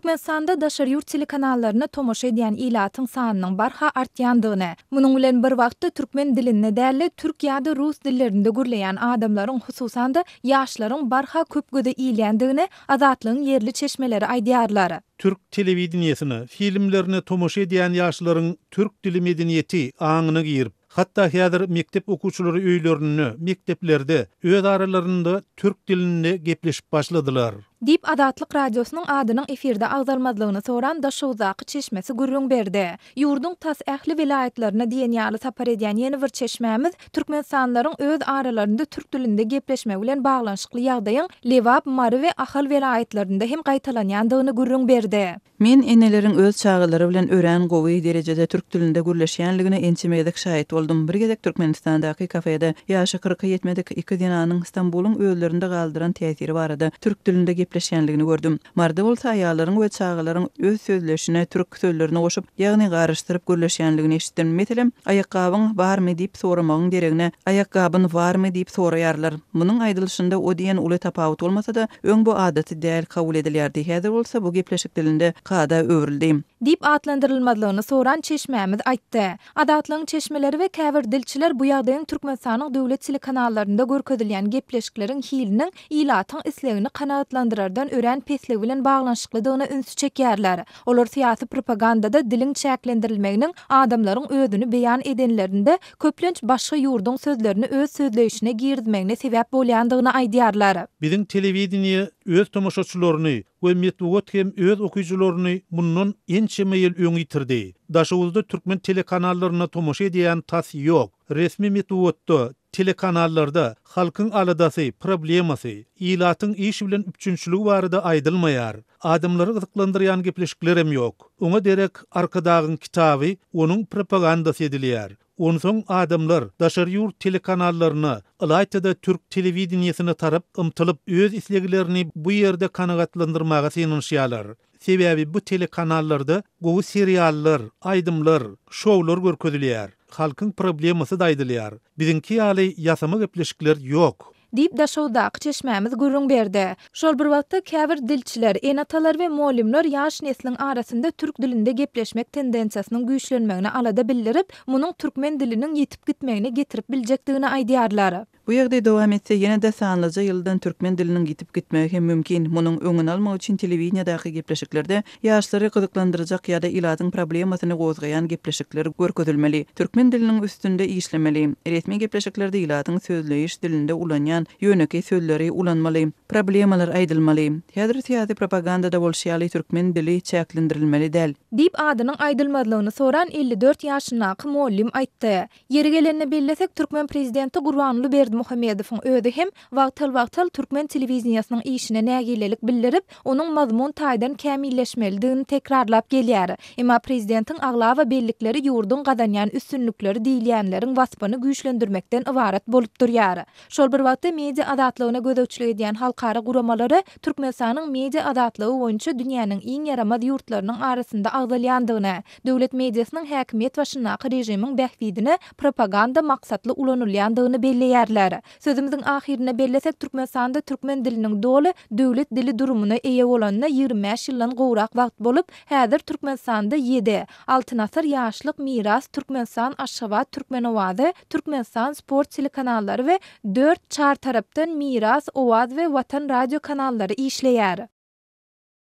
Türkmenistanda daşary ýurt telekanallaryna tomaşa edýän ilatyň sanynyň barha artýandygyny, munuň bilen bir wagtda türkmen dilinde däl-de, türk ýa-da rus dillerinde gürleýän adamlaryň, hususan-da, ýaşlaryň barha köp göze ilýändigini Azatlygyň ýerli çeşmeleri aýdýarlar. Türk telewideniýesine, filmlerine tomaşa edýän ýaşlaryň türk dili medeniýeti aňyna girip, hatda häzir mekdep okuwçylary öýlerinde, mekdeplerde öz aralarynda türk dilinde gepleşip başladylar. Diýip, Azatlyk Radiosynyň adynyň efirde agzalmazlygyny soran Daşoguzdaky çeşmesi gürrüň berdi. Ýurduň tas ähli welaýatlaryna diýen ýaly sapar edýän ýene bir çeşmämiz türkmenistanlylaryň öz aralarynda türk dilinde gepleşmegi bilen baglanyşykly ýagdaýyň Lebap, Mary we Ahal welaýatlarynda hem gaýtalanýandygyny gürrüň berdi. Men eneleriň öz çagalary bilen örän gowy derejede türk dilinde gürleşýänligine ençeme gezek şaýat boldum. Bir gezek Türkmenistandaky kafede ýaşy kyrka ýetmedik iki zenanyň Stambulyň özlerinde galdyran täsiri barada türk dilinde gepleşýänligini gördüm. Maryda bolsa aýallaryň we çagalaryň öz sözleşine türk sözlerini goşup, ýagny garyşdyryp gürleşýänligini eşitdim. Meselem, Aýakgabyň barmy diýip soramagyň deregine, Aýakgabyn warmy diýip soraýarlar. Munuň aýdylyşynda o diýen uly tapawut bolmasa-da, öň bu adaty däl kabul edilýärdi. Häzir bolsa bu gepleşik dilinde kada öwrüldi. Diýip atlandyrylmazlygyny soran çeşmämiz aýtdy. Azatlygyň çeşmeleri we käbir dilçiler bu ýagdaýyň Türkmenistanyň döwlet telekanallarynda görkezilýän gepleşikleriň hiliniň ilatyň islegini kanagatlandyrardan örän pesligi bilen baglanyşyklydygyna ünsi çekýärler. Olar syýasy propagandada diliň çäklendirilmeginiň adamlaryň özüni beýan edenlerinde köplenç başga ýurduň sözlerini öz sözleýşine girizmegine sebäp bolýandygyny aýdýarlar. Biziň telewideniýe öz tomaşaçylaryny we metbugat hem öz okyjylaryny mundan ençeme ýyl öň ýitirdi. Daşoguzda türkmen telekanallaryna tomaşa edýän tas ýok. Resmi metbugatda, telekanallarda halkyň aladasy, problemasy, ilatyň iş bilen üpjünçiligi barada aýdylmaýar. Adamlary gyzyklandyrýan gepleşiklerem ýok. Oňa derek Arkadagyň kitaby, onuň propagandasy edilýär. Onsoň adamlar daşary ýurt telekanallaryna, ylaýta-da türk telewideniýesine tarap ymtylyp, öz isleglerini bu ýerde kanagatlandyrmaga synanyşýarlar. Sebäbi bu telekanallarda gowy seriallar, aýdymlar, şoular görkezilýär. Halkyň problemasy-da aýdylýar. Biziňki ýaly ýasama gepleşikler ýok. Diýip, Daşoguzdaky çeşmämiz gürrüň berdi. Şol bir wagtda, käbir dilçiler, ene-atalar we mugallymlar ýaş nesliň arasynda türk dilinde gepleşmek tendensiýasynyň güýçlenmegine alada bildirip, munuň türkmen diliniň ýitip gitmegine getirip biljekdigini aýdýarlar. Bu ýagdaý dowam etse, ýene-de sanlyja ýyldan türkmen diliniň ýitip gitmegi hem mümkin. Munuň öňüni almak üçin telewideniýadaky gepleşiklerde ýaşlary gyzyklandyrjak ýa-da ilatyň problemasyny gozgaýan gepleşikler görkezilmeli. Türkmen diliniň üstünde işlemeli. Resmi gepleşiklerde ilatyň sözleýiş dilinde ulanýan ýönekeý sözleri ulanmaly. Problemalar aýdylmaly. Häzir syýasy propagandada bolşy ýaly türkmen dili çäklendirilmeli däl. Diýip, adynyň aýdylmazlygyny soran 54 ýaşyndaky mugallym aýtdy. Ýeri gelende bellesek, türkmen prezidenti Gurbanguly Berdimuhamedowyň özi hem wagtal-wagtal türkmen telewideniýesiniň işine nägilelik bildirip, onuň mazmun taýdan kämilleşmelidigini tekrarlap gelýär. Emma prezidentiň aglaba bellikleri ýurduň gazanýan üstünlikleri diýilýänleriň waspyny güýçlendirmekden ybarat bolup durýar. Şol bir wagtda, media azatlygyna gözegçilik edýän halkara guramalary Türkmenistanyň media azatlygy boýunça dünýäniň iň ýaramaz ýurtlarynyň arasynda agzalýandygyny, Döwlet mediasynyň häkimiýet başyndaky režimiň bähbidine propaganda maksatly ulanylýandygyny belleýärler. Sözümiziň ahyrynda bellesek, Türkmenistanda türkmen diliniň doly döwlet dili durumyna eýe bolanyna 25 ýyldan gowrak wagt bolup, häzir Türkmenistanda ýedi, Altyn asyr, Ýaşlyk, Miras, Türkmenistan, Aşgabat, Türkmen owazy, Türkmenistan, Sport telekanallary we dört, Çar tarapdan, Miras, Owaz we Watan radio kanallary işleýär.